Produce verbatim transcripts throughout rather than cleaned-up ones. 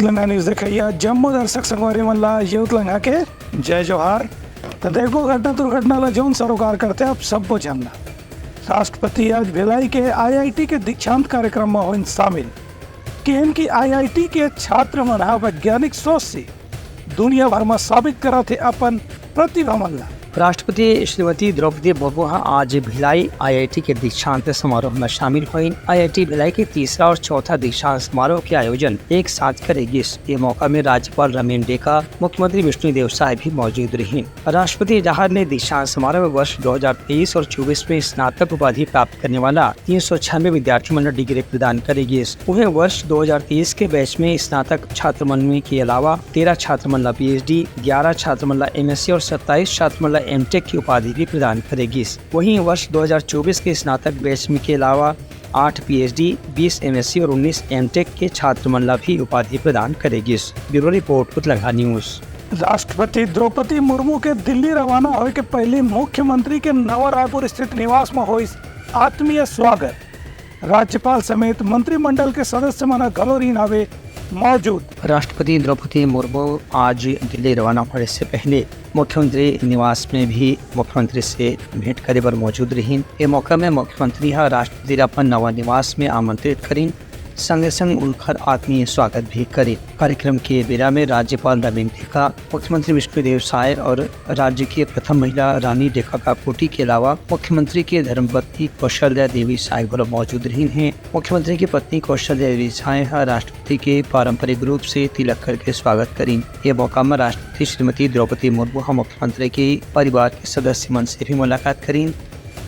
लंगा news देखइया जम्मो दर्शक संगवारी मन ला ये उतलंगा के जय जोहार। त देखो, घटना दुर्घटना ला जौन सरोकार करथे, आप सबो झन ला। राष्ट्रपति आज भिलाई के आईआईटी के दीक्षांत कार्यक्रम म होइन शामिल। केहेन कि आईआईटी के छात्र मन ह वैज्ञानिक सोच से दुनिया भर म साबित करत हे अपन प्रतिभा मन ला। राष्ट्रपति श्रीमती द्रौपदी मुर्मू ह आज भिलाई आईआईटी के दीक्षांत समारोह म शामिल होइन। आईआईटी भिलाई के तीसरा और चौथा दीक्षांत समारोह के आयोजन एक साथ करे गिस। ये मौका में राज्यपाल रमेन डेका, मुख्यमंत्री विष्णुदेव साय भी मौजूद रहिन। राष्ट्रपति डहार ले दीक्षांत समारोह में वर्ष दो हज़ार तेईस और चौबीस में स्नातक उपाधि प्राप्त करने वाला तीन सौ छियानवे विद्यार्थी मन ला डिग्री प्रदान करे गिस। उहें, वर्ष दो हज़ार तेईस के बैच में स्नातक छात्र मन में के अलावा तेरह छात्र मन ला पीएचडी, ग्यारह छात्र मन ला एमएससी और सत्ताईस छात्र मन ला एमटेक की उपाधि भी प्रदान करे गिस। वहीं, वर्ष दो हज़ार चौबीस के स्नातक बैच में के अलावा आठ पीएचडी, बीस एमएससी और उन्नीस एमटेक के छात्र मन ला भी उपाधि प्रदान करे गिस। Bureau report, Utlanga news. राष्ट्रपति द्रौपदी मुर्मू के दिल्ली रवाना होए के पहले मुख्यमंत्री के नवा रायपुर स्थित निवास म होइस आत्मीय स्वागत। राज्यपाल समेत मंत्रिमंडल के सदस्य मन घलो रिहिन हावे मौजूद। राष्ट्रपति द्रौपदी मुर्मू आज दिल्ली रवाना होने से पहले मुख्यमंत्री निवास में भी मुख्यमंत्री से भेंट करे बर मौजूद रहिन। ये मौका में मुख्यमंत्री ह राष्ट्रपति ला अपन नवा निवास में आमंत्रित करिन, संगे संग उनकर आत्मीय स्वागत भी करिन। कार्यक्रम के बेरा में राज्यपाल रमेन डेका, मुख्यमंत्री विष्णुदेव साय और राज्य के प्रथम महिला रानी डेका काकोटी के अलावा मुख्यमंत्री के धर्मपत्नी कौशल्या देवी साय घलो मौजूद रहिन हे। मुख्यमंत्री की पत्नी कौशल्या देवी साय ह राष्ट्रपति के पारंपरिक रूप से तिलक करके स्वागत करिन। ये मौका म राष्ट्रपति श्रीमती द्रौपदी मुर्मू ह मुख्यमंत्री के परिवार के सदस्य मन से भी मुलाकात करिन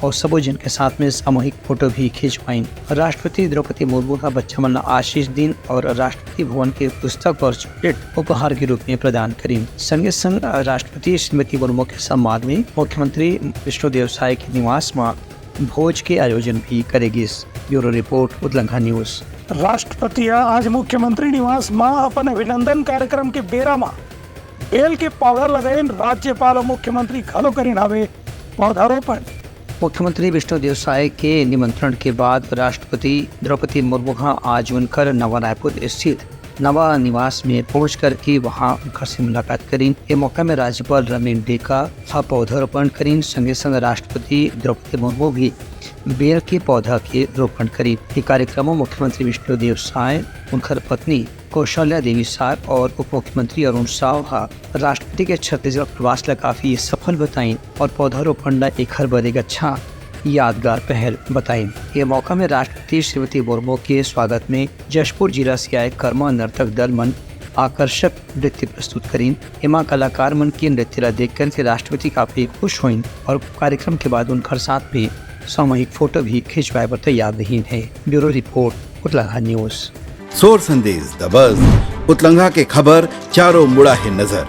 और सबो झन के साथ में सामूहिक फोटो भी खिंचवाइन। राष्ट्रपति द्रौपदी मुर्मू ह बच्चा मन ला आशीष दिन और राष्ट्रपति भवन के पुस्तक और चॉकलेट उपहार के रूप में प्रदान करिन। संगे संग राष्ट्रपति श्रीमती मुर्मू के सम्मान में मुख्यमंत्री विष्णुदेव साय के निवास म भोज के आयोजन भी करे गिस। Bureau report, Utlanga news. राष्ट्रपति ह आज मुख्यमंत्री निवास म अपन अभिनंदन कार्यक्रम के बेरा म बेल के पौधा लगाइन। राज्यपाल अउ मुख्यमंत्री घलो करिन हावे पौधारोपण। मुख्यमंत्री विष्णुदेव साय के निमंत्रण के बाद राष्ट्रपति द्रौपदी मुर्मू ह आज उनकर नवा रायपुर स्थित नवा निवास में पहुंच करके वहां उनकर से मुलाकात करिन। ये मौका में राज्यपाल रमेन डेका ह पौधारोपण करिन। संगे संग राष्ट्रपति द्रौपदी मुर्मू भी बेल के पौधा के रोपण करिन। ये कार्यक्रम म मुख्यमंत्री विष्णुदेव साय, उनकर पत्नी कौशल्या देवी साय और उप मुख्यमंत्री अरुण साव ह राष्ट्रपति के छत्तीसगढ़ प्रवास ला काफी सफल बताइन और पौधारोपण ला एखर बर एक अच्छा यादगार पहल बताइन। ये मौका में राष्ट्रपति श्रीमती मुर्मू के स्वागत में जशपुर जिला से आए कर्मा नर्तक दल मन आकर्षक नृत्य प्रस्तुत करिन। एमा कलाकार मन के नृत्य ला देख करके राष्ट्रपति काफी खुश होइन और कार्यक्रम के बाद उनकर साथ में सामूहिक फोटो भी खिंचवाए बर तैयार रहिन हे। Bureau report, Utlanga news. सोर संदेश दबस, उतलंगा के खबर चारों मुड़ा हे नजर।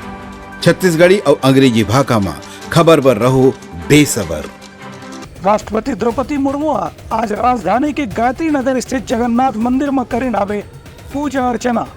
छत्तीसगढ़ी अउ अंग्रेजी भाखा म खबर बर रहो बेसबर। राष्ट्रपति द्रौपदी मुर्मू ह आज राजधानी के गायत्री नगर स्थित जगन्नाथ मंदिर म करिन हावे पूजा अर्चना।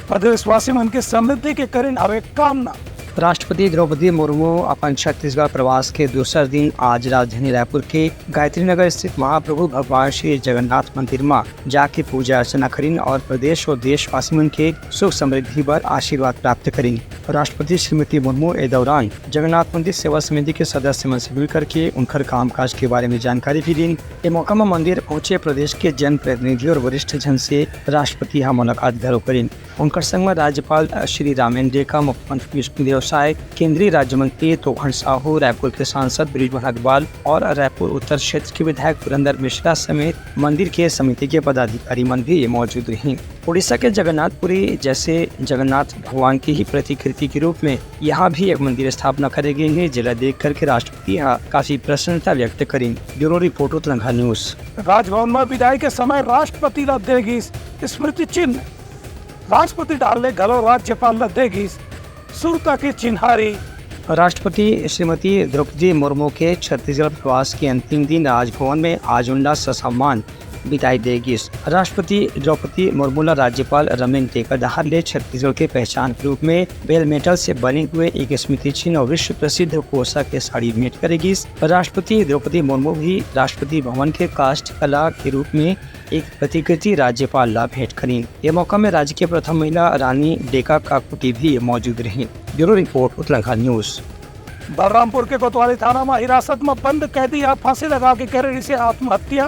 प्रदेशवासी मन के समृद्धि के करिन हावे कामना। राष्ट्रपति द्रौपदी मुर्मू अपन छत्तीसगढ़ प्रवास के दूसर दिन आज राजधानी रायपुर के गायत्री नगर स्थित महाप्रभु भगवान श्री जगन्नाथ मंदिर म जाके पूजा अर्चना करिन और प्रदेश और देशवासी मन के सुख समृद्धि बर आशीर्वाद प्राप्त करिन। राष्ट्रपति श्रीमती मुर्मू ए दौरान जगन्नाथ मंदिर सेवा समिति के सदस्य मन से मिल करके उनकर कामकाज के बारे में जानकारी भी दीन। ए मौका म मंदिर पहुंचे प्रदेश के जनप्रतिनिधि और वरिष्ठ जन से राष्ट्रपति ह मुलाकात घलो करिन। उनकर संग म राज्यपाल श्री रामेन डेका, मुख्यमंत्री विष्णुदेव साय, केंद्रीय राज्य मंत्री तोघन साहू, रायपुर के सांसद बृजमोहन अग्रवाल और रायपुर उत्तर क्षेत्र के विधायक पुरंदर मिश्रा समेत मंदिर के समिति के पदाधिकारी मन भी मौजूद रहिन। उड़ीसा के जगन्नाथपुरी जैसे जगन्नाथ भगवान की ही प्रतिकृति के रूप में यहाँ भी एक मंदिर स्थापना करे गे हे, जेला देख करके राष्ट्रपति ह काफी प्रसन्नता व्यक्त करिन। Bureau report, Utlanga news. Raj Bhavan म विदाई के समय राष्ट्रपति ला दे गिस स्मृति चिन्ह। राष्ट्रपति डहार ले घलो राज्यपाल ला दे गिस सुरता के चिन्हारी। राष्ट्रपति श्रीमती द्रौपदी मुर्मू के छत्तीसगढ़ प्रवास के अंतिम दिन राजभवन में आज उनला ससम्मान बिदाई दे गिस। राष्ट्रपति द्रौपदी मुर्मू ला राज्यपाल रमेन टेका डहार ले छत्तीसगढ़ के पहचान के रूप में बेल मेटल से बने हुए एक स्मृति चिन्ह और विश्व प्रसिद्ध कोसा के साड़ी भेंट करे गिस। राष्ट्रपति द्रौपदी मुर्मू भी राष्ट्रपति भवन के काष्ठ कला के रूप में एक प्रतिकृति राज्यपाल ला भेंट करिन। ये मौका में राज्य के प्रथम महिला रानी डेका काकुटी भी मौजूद रही। Bureau report, Utlangha news. Balrampur के कोतवाली थाना म हिरासत म बंद कैदी ह फांसी लगा के करे रिहिसे आत्महत्या।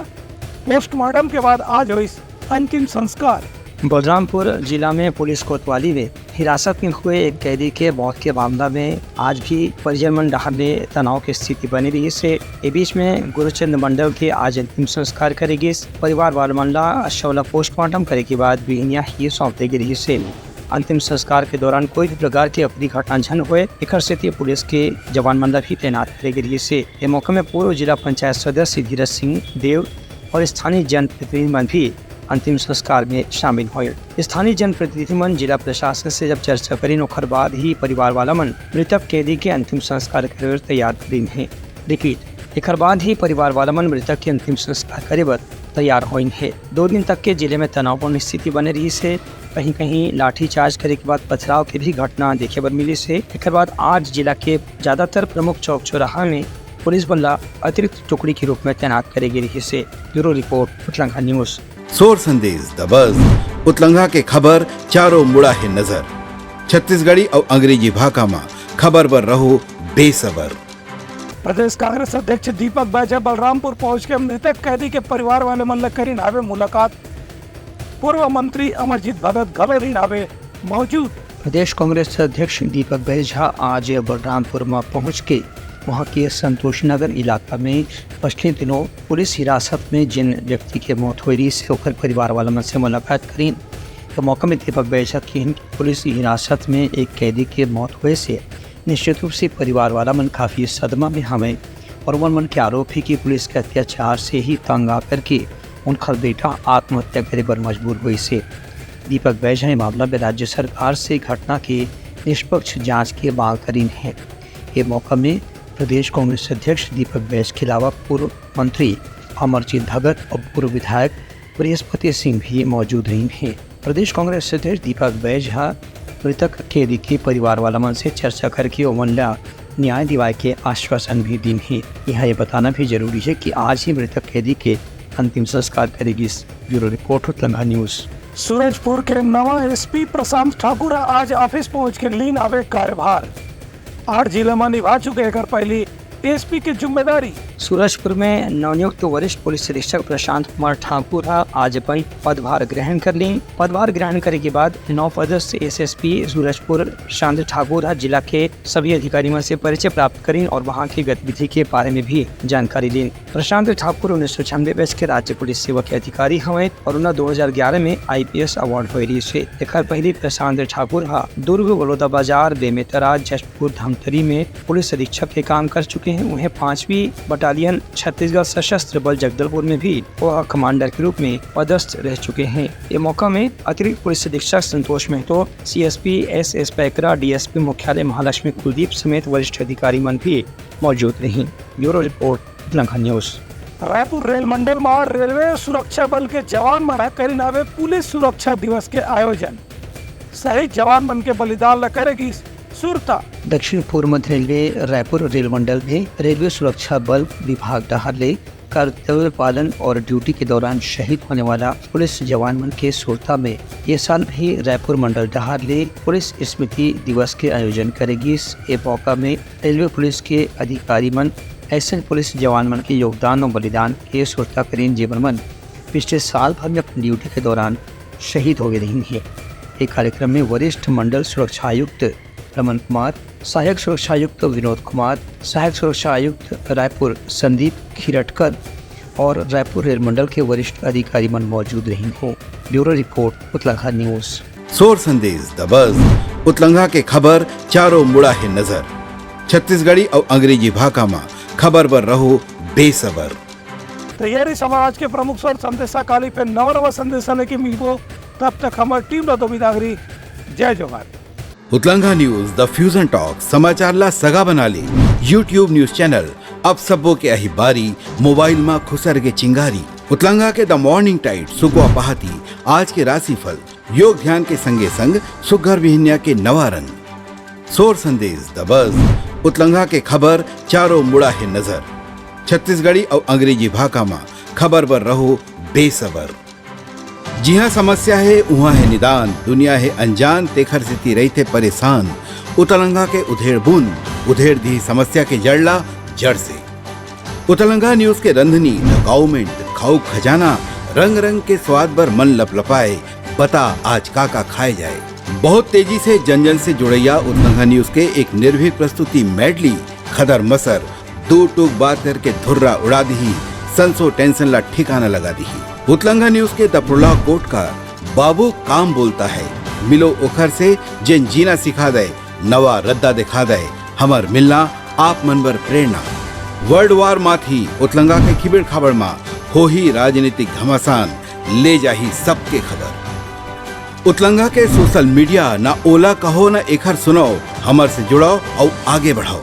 पोस्टमार्टम के बाद आज होइस अंतिम संस्कार। बलरामपुर जिला में पुलिस कोतवाली में हिरासत में हुए एक कैदी के मौत के मामला में आज भी परिजन मन डहार ले तनाव के स्थिति बने रहिसे। ए बीच में गुरुचंद मंडल के आज अंतिम संस्कार करे गिस। परिवार वाले मन ला शव ला पोस्टमार्टम करे के बाद बिहनिया ही सौंप दे गे रहिसे। अंतिम संस्कार के दौरान कोई भी प्रकार के अप्रिय घटना झन होए, एकर सेती पुलिस के जवान मन ला भी तैनात करे गे रहिसे। ए मौका में पूर्व जिला पंचायत सदस्य धीरज सिंह देव और स्थानीय जनप्रतिनिधि मन भी अंतिम संस्कार में शामिल होए। स्थानीय जनप्रतिनिधि मन जिला प्रशासन से जब चर्चा करिन, ओकर बाद ही परिवार वाला मन मृतक कैदी के अंतिम संस्कार करे बर तैयार करिन हे। रिपीट, एकर बाद ही परिवार वाला मन मृतक के अंतिम संस्कार करे बर तैयार होइन हे। दो दिन तक के जिले में तनावपूर्ण स्थिति बने रहिसे। कहीं-कहीं लाठीचार्ज करे के बाद पथराव के भी घटना देखे बर मिलिसे। एकर बाद आज जिला के ज्यादातर प्रमुख चौक चौराहा में पुलिस बल ला अतिरिक्त टुकड़ी के रूप में तैनात करे गे रहिसे। Bureau report, Utlangha news. सोर संदेश दबस, उतलंघा के खबर चारों मुड़ा हे नजर। छत्तीसगढ़ी अउ अंग्रेजी भाखा म खबर बर रहो बेसबर। प्रदेश कांग्रेस अध्यक्ष दीपक बैज ह बलरामपुर पहुंच के मृतक कैदी के परिवार वाले मन ल करिन हावे मुलाकात। पूर्व मंत्री अमरजीत भगत घलो रहिन हावे मौजूद। प्रदेश कांग्रेस अध्यक्ष दीपक बैज ह आज बलरामपुर म पहुंच के वहां के संतोष नगर इलाका में पिछले दिनों पुलिस हिरासत में जिन व्यक्ति के मौत होए रहिसे, ओकर परिवार वाला मन से मुलाकात करिन। तो मौका में दीपक बैज ह किहिन कि पुलिस हिरासत में एक कैदी के मौत होए से निश्चित रूप से परिवार वाला मन काफी सदमा में हवय और उमन मन के आरोप हे कि पुलिस के अत्याचार से ही तंग आकर के उनकर बेटा आत्महत्या करे बर मजबूर होइस हे। दीपक बैज ह ए मामला में राज्य सरकार से घटना के निष्पक्ष जांच के मांग करिन हे। ये मौका में प्रदेश कांग्रेस अध्यक्ष दीपक बैज के अलावा पूर्व मंत्री अमरजीत भगत और पूर्व विधायक बृहस्पति सिंह भी मौजूद रहिन हे। प्रदेश कांग्रेस अध्यक्ष दीपक बैज ह मृतक कैदी के परिवार वाला मन से चर्चा करके ओमन ला न्याय दिवाए के आश्वासन भी दीन हे। यहाँ ये बताना भी जरूरी है कि आज ही मृतक कैदी के अंतिम संस्कार करे गिस। Bureau report, Utlangha news. Surajpur के नवा एसपी प्रशांत ठाकुर ह आज ऑफिस पहुंच के लीन आवे कार्यभार। आठ जिला म निभा चुके एकर पहली एसपी के जिम्मेदारी। सूरजपुर में नवनियुक्त वरिष्ठ पुलिस अधीक्षक प्रशांत कुमार ठाकुर ह आज अपन पदभार ग्रहण कर लीन। पदभार ग्रहण करे के बाद नवपदस्थ एसएसपी सूरजपुर प्रशांत ठाकुर ह जिला के सभी अधिकारी मन से परिचय प्राप्त करिन और वहां के गतिविधि के बारे में भी जानकारी लीन। प्रशांत ठाकुर उन्नीस सौ छियानवे बैच के राज्य पुलिस सेवा के अधिकारी हवय और उन्हें दो हज़ार ग्यारह में आईपीएस अवार्ड होए रहिस हे। एकर पहले प्रशांत ठाकुर ह दुर्ग, बलौदाबाजार, बेमेतरा, जशपुर, धमतरी में पुलिस अधीक्षक के काम कर चुके हैं। उन्हें पांचवी बटालियन छत्तीसगढ़ सशस्त्र बल जगदलपुर में भी वह कमांडर के रूप में पदस्थ रह चुके हैं। ये मौका में अतिरिक्त पुलिस अधीक्षक Santosh Mahto, CSP S S Paikra, DSP मुख्यालय महालक्ष्मी कुलदीप समेत वरिष्ठ अधिकारी मन भी मौजूद रही। Bureau report, Utlangha news. Raipur rail मंडल म रेलवे सुरक्षा बल के जवान मन ह करिन हावे पुलिस सुरक्षा दिवस के आयोजन। शहीद जवान मन के बलिदान ल करे गिस सुरता। दक्षिण पूर्व मध्य रेलवे रायपुर रेल मंडल में रेलवे सुरक्षा बल विभाग डहार ले कर्तव्य पालन और ड्यूटी के दौरान शहीद होने वाला पुलिस जवान मन के सुरता में ये साल भी रायपुर मंडल डहार ले पुलिस स्मृति दिवस के आयोजन करे गिस। ए मौका में रेलवे पुलिस के अधिकारी मन ऐसे पुलिस जवान मन के योगदान और बलिदान के सुरता करिन, जेमन मन पिछले साल भर में अपनी ड्यूटी के दौरान शहीद हो गए रहिन हे। ये कार्यक्रम में वरिष्ठ मंडल सुरक्षा आयुक्त रमन कुमार, सहायक सुरक्षा आयुक्त विनोद कुमार, सहायक सुरक्षा आयुक्त रायपुर संदीप खिरटकर और रायपुर रेल मंडल के वरिष्ठ अधिकारी मन मौजूद रहिन हे। Bureau report, Utlangha news. सोर संदेश दबस, उतलंघा के खबर चारों मुड़ा हे नजर। छत्तीसगढ़ी अउ अंग्रेजी भाखा म खबर बर रहो बेसबर। तो ये रही हमारा आज के प्रमुख सोर संदेशा। काली फिर नवा नवा संदेशा लेके मिलबो, तब तक हमारी टीम ला दो बिदागरी। जय जोहार। उतलंघा न्यूज, द फ्यूजन टॉक, समाचार ला सगा बना ले। YouTube न्यूज चैनल, अब सबो के अही बारी, मोबाइल मा खुसर के चिंगारी। उतलंगा के द मॉर्निंग टाइड, सुकवा पहाती, आज के राशिफल, योग ध्यान के संगे संग सुग्घर बिहनिया के नवा रंग, सोर संदेश, द बज, उतलंगा के खबर, चारों मुड़ा हे नजर। छत्तीसगढ़ी अउ अंग्रेजी भाखा म खबर बर रहो बेसबर। जिहां समस्या हे, उहां हे निदान, दुनिया हे अनजान, तेखर सेती रहिथे परेशान। उतलंगा के उधेड़ बूंद उधेड़ दिही समस्या के जड़ ला जड़ से। उतलंगा न्यूज के रंधनी, द गाउमेंट, खाऊ खजाना, रंग रंग के स्वाद बर मन लपलपाए। बता आज का का खाए जाए। बहुत तेजी से जन जन से जुड़ैया उतलंगा न्यूज के एक निर्भीक प्रस्तुति मैडली, खदर मसर, दू टूक बात करके धुर्रा उड़ा दिही, संसो टेंशन ला ठिकाना लगा दिही। उतलंगा न्यूज के द प्रोलॉग कोट का, बाबू काम बोलता है, मिलो ओखर से जेन जीना सिखा दे, नवा रद्दा दिखा दे, हमर मिलना आप मन बर प्रेरणा। वर्ल्ड वार माथी उतलंगा के खिबेड़ खाबड़ मा होही राजनीतिक घमासान, ले जाही सबके खबर। उतलंगा के सोशल मीडिया, ना ओला कहो ना एखर सुनाओ, हमर से जुड़ाओ अउ आगे बढ़ाओ।